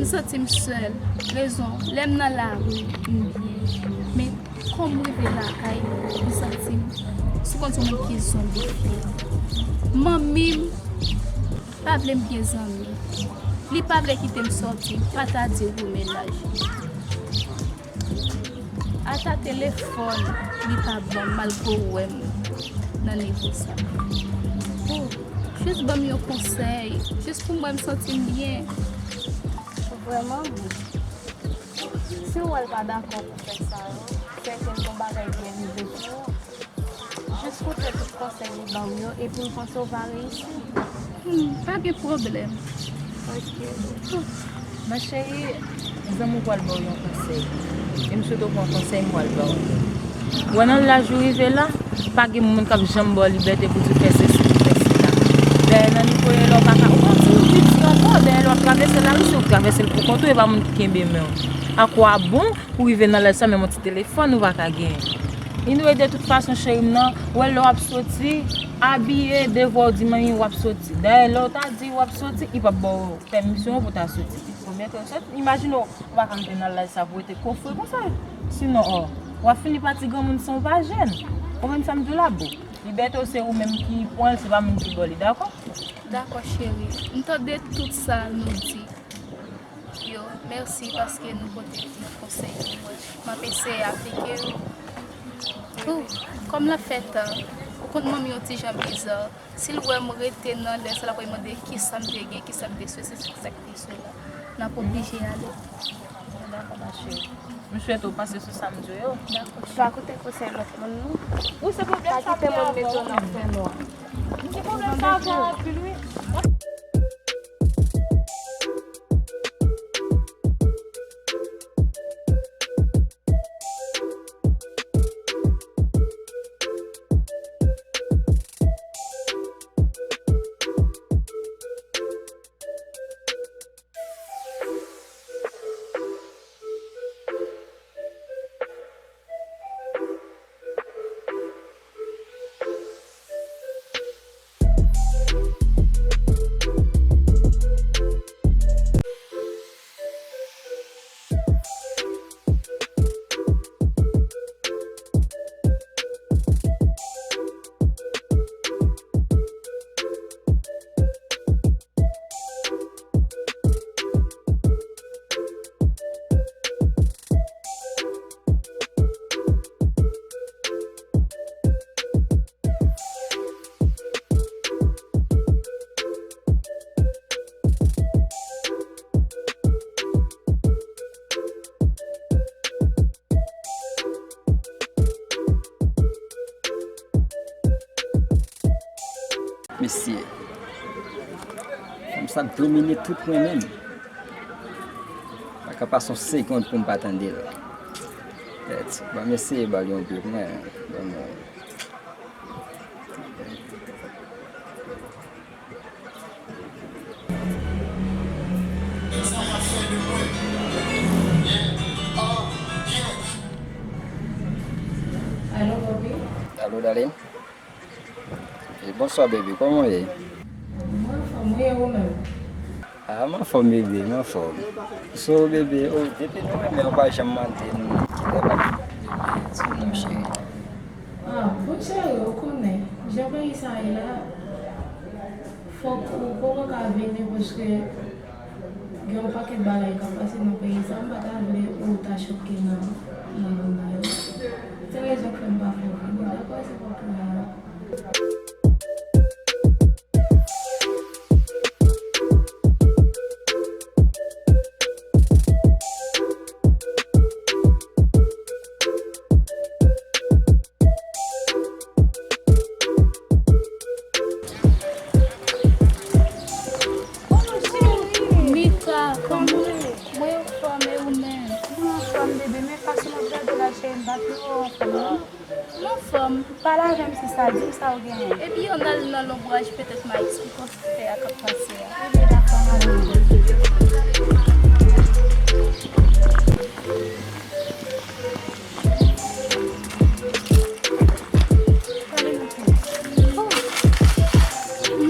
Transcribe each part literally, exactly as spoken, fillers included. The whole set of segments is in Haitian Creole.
M santi m sèl. Rezon, lè m nan lari, m byen. Men, kòm m rive lakay, m santi m, si w konn se yon moun ki zonbifye. Manmi m pa vle m gen zanmi. Li pa vle kite m sòti, pa ta di ou menaj. Ata telefòn li pa ban m, malgre w wè m nan nivo sa. Oh, jis ban m yon konsèy, jis pou mwen m santi m byen. Vrèman, wi. Si w wè l pa dakò pou fè sa yo, sèten gon bagay byen rive pou ou. Jis koute tout konsèy li ban w yo, epi m panse w va reyisi. Hmm, pa gen pwoblèm. Ok. Ma chérie, zanmi w pral ba w yon konsèy. E m swete w pran konsèy m pral ba w. Wè nan laj ou rive la, pa gen moun k ap janm ba w libète pou di w fè sesi, pou fè sela. Dayè nan nivo yo la, w pa ka, ou pa di w piti ankò, dayè lè w ap travèse lari, si w travèse l pou kont ou, e pa moun ki kenbe men w. Akwabon pou rive nan laj sa, menm yon ti telefòn ou pa ka genyen. Anyway, de tout fason, cheri m nan, wè lè w ap soti, abiye, devwa w di manmi w ap soti. Dayè, lè w ta di w ap soti, li p ap ba w pèmisyon pou w ta soti. Konbyen ke w soti? Imajine w, ou pa ka antre nan laj sa pou w rete kofre konsa. Sinon, o, w ap fini pati granmoun san w pa jèn. Konprann sa m di w la, boo? Libète w se ou menm ki pran l, se pa moun ki ba w li, dakò? Dakò, cheri. M tande tout sa nou di yo. Mèsi paske nou pote yon konsèy pou mwen. M ap eseye aplike yo. Ou, kòm l ap fè tan, ou konn manmi yon ti jan biza. Si l wè m rete nan lè sa, l ap mande kisa m te gen, kisa m te sesi, kisa k te sela. N ap oblije ale. Dakò, ma chérie. M swete w panse sou sa m di w yo. Dakò. Pa koute konsèy lòt moun, non. Ou se pwoblèm sa m gen avè w menm. M gen pwoblèm sa avè w anpil, wi. Mesye, fanm sa domine tout mwen menm. Pa ka pase yon segonn pou m pa tande l. Pèt, ban m eseye ba l yon beat mwen. Ban mwen. Alo, papi. Alo, darling. E, bonswa, baby. Kòman w ye? Mwen anfòm, wi, e ou menm? Ah, m anfòm, bebe, m anfòm. So, bebe, oh, depi nou renmen, ou pa janm mande nou kilè n ap fè, bebe, di nou, cheri. Ah, bon, cheri, ou konnen, jan peyi sa ye la, fòk ou poko ka vini, paske gen yon pakèt bagay k ap pase nan peyi sa, m pa ta vle ou ta choke nan, nan, nan yo. Se rezon k fè m pa fè w vini, dakò, se pa pou la. Mika, kòman w ye? Mwen anfòm, e ou menm? Mwen anfòm, bebe, men fason w ap gade la, cheri, m pa twò anfòm, non. M anfòm. Pale avè m, sista, di m sa w genyen. Epi ann al nan lonbraj, petèt m a eksplike w sa k ap pase a. Ebyen, dakò, m ale.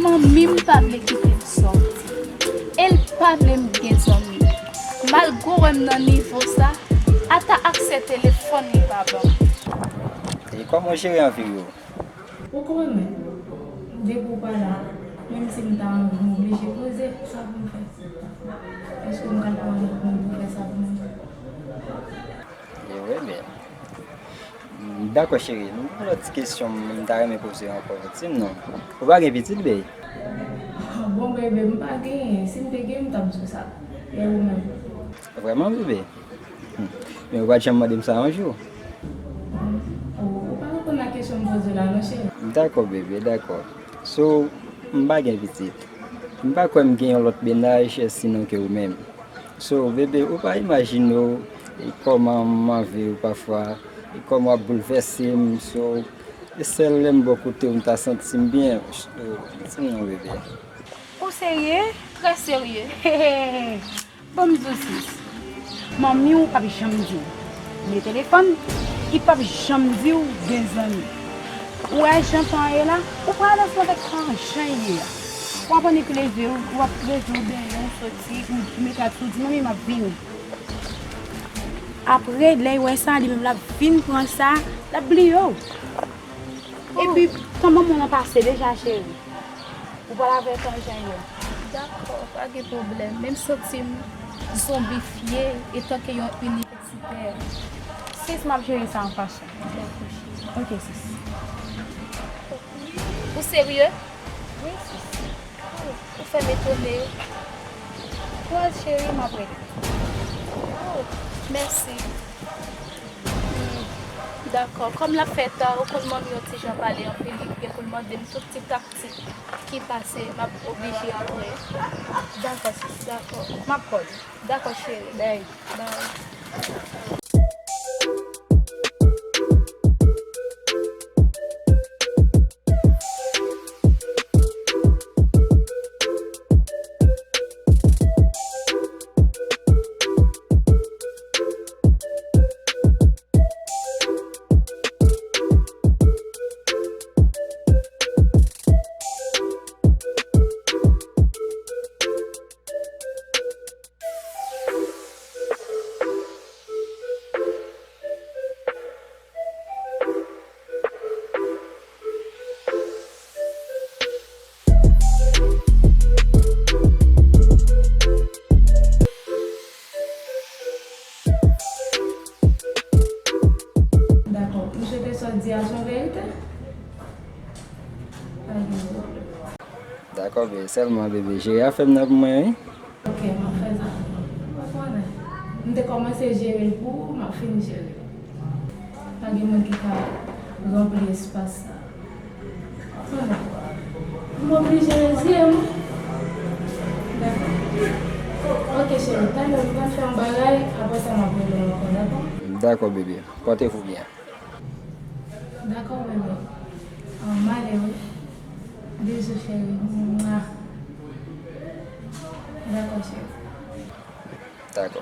Manmi m pa vle kite m sòti. E l pa vle m gen zanmi. Telefòn li pa ban m. E kòman w jere anvi w yo? Ou konnen, depi w pa la, menm si m ta anvi, m oblije poze. Sa pou m fè? Èske m ka pran lòt moun pou fè sa pou mwen? E wi, men. M dakò, cheri. M gen yon lòt ti kesyon m ta renmen poze w ankò. Di m non. Ou pa gen pitit, bey? Bon, bebe, m pa genyen. Si m te genyen, m t ap di w sa. E ou menm? Vrèman, bebe? Hmm. Men ou pa t janm mande m sa yon jou. Ou, ou pa reponn a kesyon m poze w la non, cheri. Dakò, bebe, dakò. So, m pa gen pitit. M pa kwè m gen yon lòt mennaj sinon ke ou menm. So, bebe, ou pa imajine w, e kòman m anvi w pafwa, e kòman w ap boulvèse m. So, e sèl lè m bò kote w, m ta santi m byen. So, di m non, bebe. Ou serye? Trè serye. Ban m di w, sis. Manmi w p ap janm di w men telefòn, li p ap janm di w gen zanmi. Ou wè jan tan an ye la, ou pa alèz nan tèt sa jan l ye a. W ap annik leve, w ap leve, w benyen, w soti, ou mete ak sou di, "Manmi, m ap vini." Apre, lè l wè sa, li menm l ap vin pran sa, l ap bliye w. Epi, tan manman w nan pase deja, cheri. Ou pral avè l tan jan l ye. Dakò, pa gen pwoblèm. Men m santi m zonbifye etanke yon inivèsitè. Sis, m ap jere sa yon fason. Dakò, cheri. Ok, sis. Ou serye? Wi, sis. Ou fè m etone. Kouraj, cheri, m ap rele. Oh, mèsi. Hmm, dakò. Kòm l ap fè ta, ou konn manmi yon ti jan pale anpil, li gen pou l mande m tout ti taktik ki pase, m ap oblije apre. Dakò, sis, dakò. M ap call ou. Dakò, cheri. Bye. Bye. Dakò. Ou swete sa w di a se yon verite? Pa gen pwoblèm. Dakò, bebe. Sèlman, bebe, jere afè m nan pou mwen, wi. Ok, m ap fè sa. Ou konnen, m te kòmanse jere l pou ou, m ap fini jere l. Pa gen moun ki ka ranpli espas sa. Ou konnen, m oblije reziye m. Dakò. Ok, cheri, talè m pral fè yon bagay, apre sa m ap rele w ankò, dakò? Dakò, bebe. Pòte w byen. Dakò, bebe. An, m ale, wi. Bizou, cheri. Mwa. Dakò, cheri. Dakò.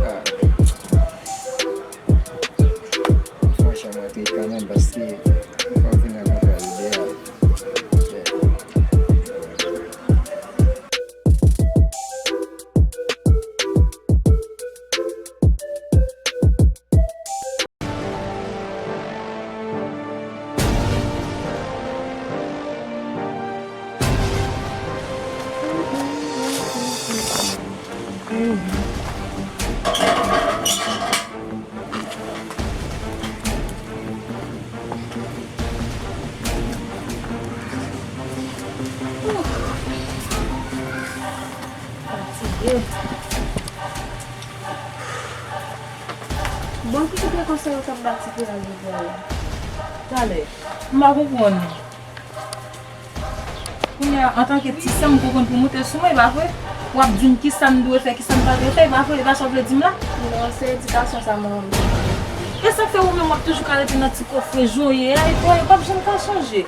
Ah. Fò chanm rantre kanmenm paske fò m fin rankontre a ide a. Fatige. Bon, ki kote konsèy ou t ap ba ti piya jodi a la? Talè. M pa konprann. Kounye a, antanke ti sè, m konprann pou moute sou mwen, e pa vre? W ap di m kisa m dwe fè, kisa m pa dwe fè, e pa vre? E pa sa w vle di m la? Non, se edikasyon sa manman m te ban mwen. E sa k fè ou menm w ap toujou ka rete nan ti kòfre jan w ye a, e pa, e p ap janm ka chanje?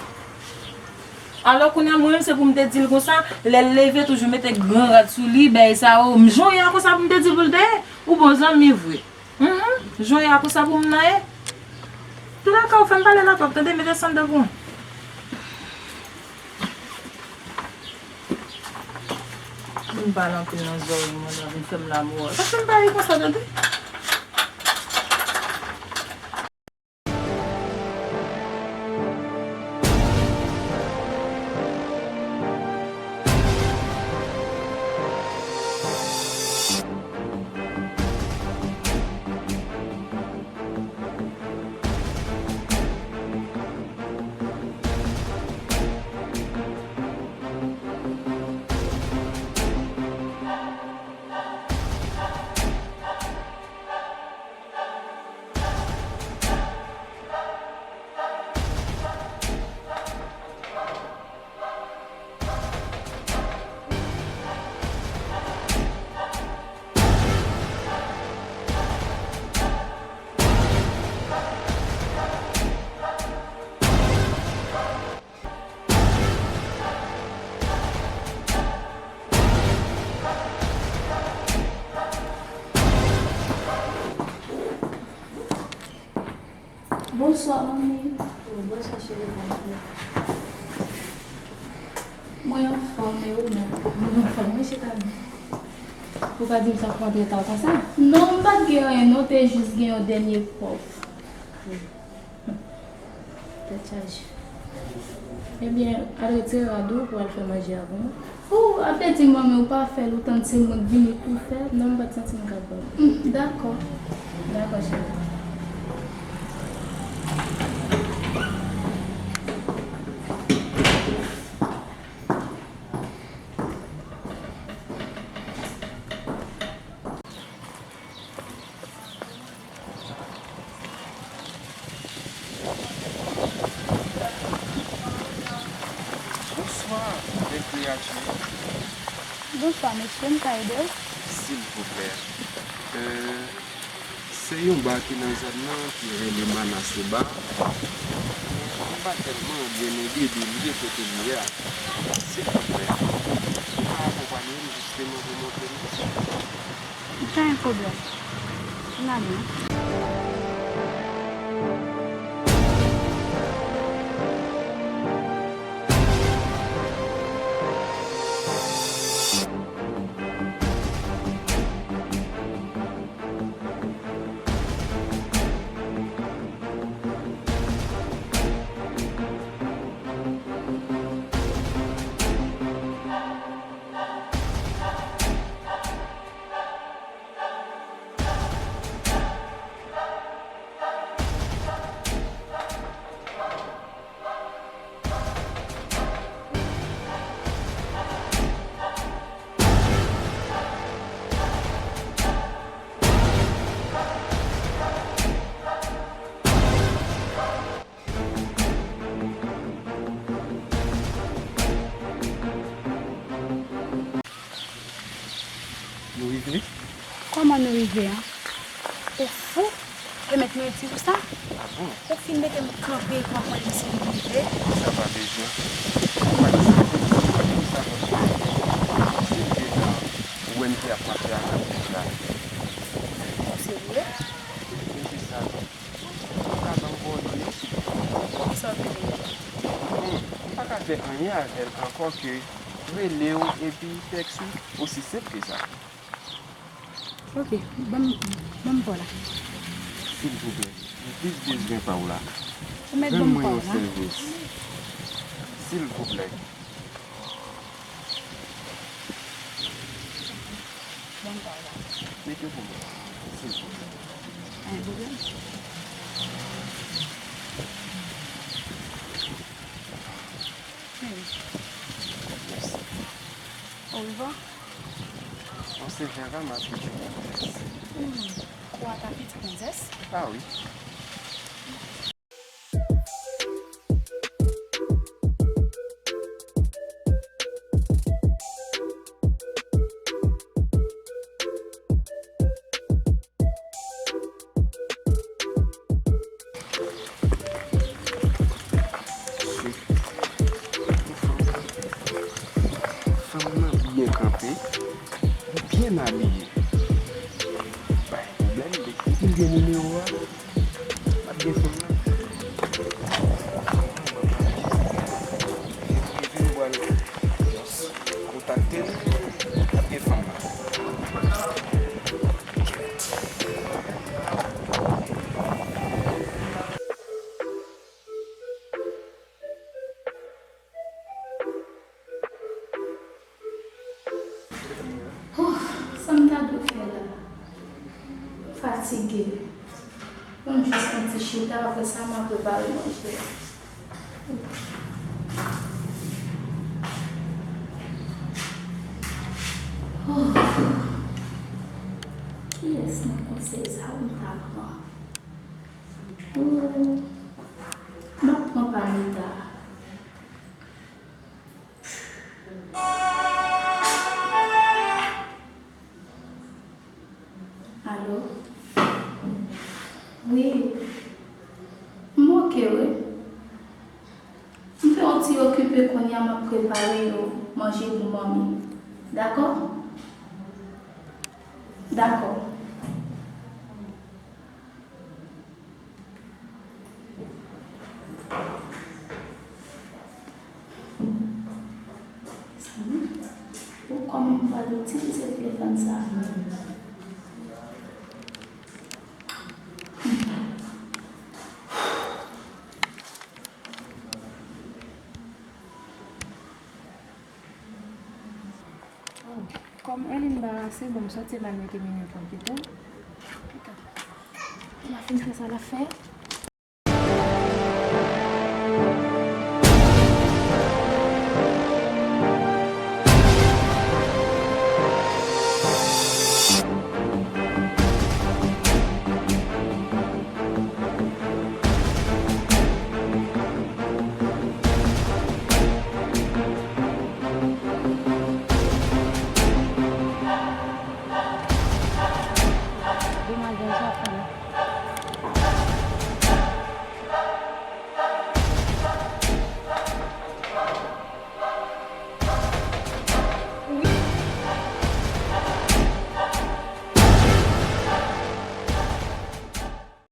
Alò, kounye a, mwen menm, se pou m te di l konsa, lè l leve, toujou mete gran rad sou li, bèy sa yo, m jan w ye a konsa pou m te di l pou l te ye? Ou bon zanmi vre. Mhm. Jan w ye a konsa pou m nan ye? Tou lè ka ou fè m pale la twòp, tande, mete san dedan pou mwen. Vin pale anpil nan zòrèy mwen, nan vin fè m lamò. Pa fè m pale konsa, tande. Bonswa, manmi. Oh, bonswa, cheri, bonswa. Mwen anfòm, e ou menm? Mwen anfòm, wi, chita byen. Ou pa di m sa pou antre ta konsa? Non, m pa t gen anyen, non, te jis gen yon dènye pòv. Tèt chaje. Ebyen, al retire rad ou pou al fè manje a pou mwen. Ou, apeti manmi, ou pa fè l, ou tann se mwen k vini pou fè l. Non, m pa t santi m kapab. Hmm, dakò. Dakò, cheri. Bonswa, bèl kreyati. Bonswa, mesye, m ka ede w? Silvouplè. Euh, se yon ba ki nan zòn nan ki rele Mana Seba. M pa tèlman byen ede li kote li ye a. Silvouplè, ou ka akonpanye m jisteman pou montre m? Pa gen pwoblèm. N ale. Nou rive? Kòman nou rive an? Ou fou? E mèt mwen di ou sa? A bon? Ou fin mete m kanpe, pran pran li si nou rive. Sa pa bezwen. Ou pa t santi m, sa kontinye. Si m te nan ou wè m te ap mache ak Anpouch la. Ou serye? Men se sa tou. Ou ka ban m kowòdone w, silvouplè? Kisa w vle di? Bon, m pa ka fè anyen avè l ankò ke rele w epi tèks ou, osi senp ke sa. Ok, ban m, ban m pa w la. Silvouplè, m plis bezwen pa w la. Ou mèt ban m pa w la. Rann mwen yon sèvis. Silvouplè. Ban m pa w la. Mete pou mwen, silvouplè. Pa gen pwoblèm. Mèsi. Orevwa. Mwen se Jean Ramas, pitit Prensès. Hmm. Ou a ta pitit Prensès? A wi. Fanm nan byen kanpe, li byen abiye. Pa gen pwoblèm, depi l gen nimewo a, l ap gen fanm nan. fatige. Mwen jis yon ti chita, apre sa, m a prepare manje. Oh. Kiyès nan konsèy sa yo m ta pran? Oh. M ap pran pa Nita. Alo? Wi. M oke, wi. M fè yon ti okipe kounye a, m ap prepare yon manje pou manmi. Dakò? Dakò. Mezanmi, pou kòman m pral itilize telefòn sa a menm? Oh, kòm Erline barase, bon, m soti m al mete Minou pran pito. Pito. Pou m a fin fè sa l ap fè.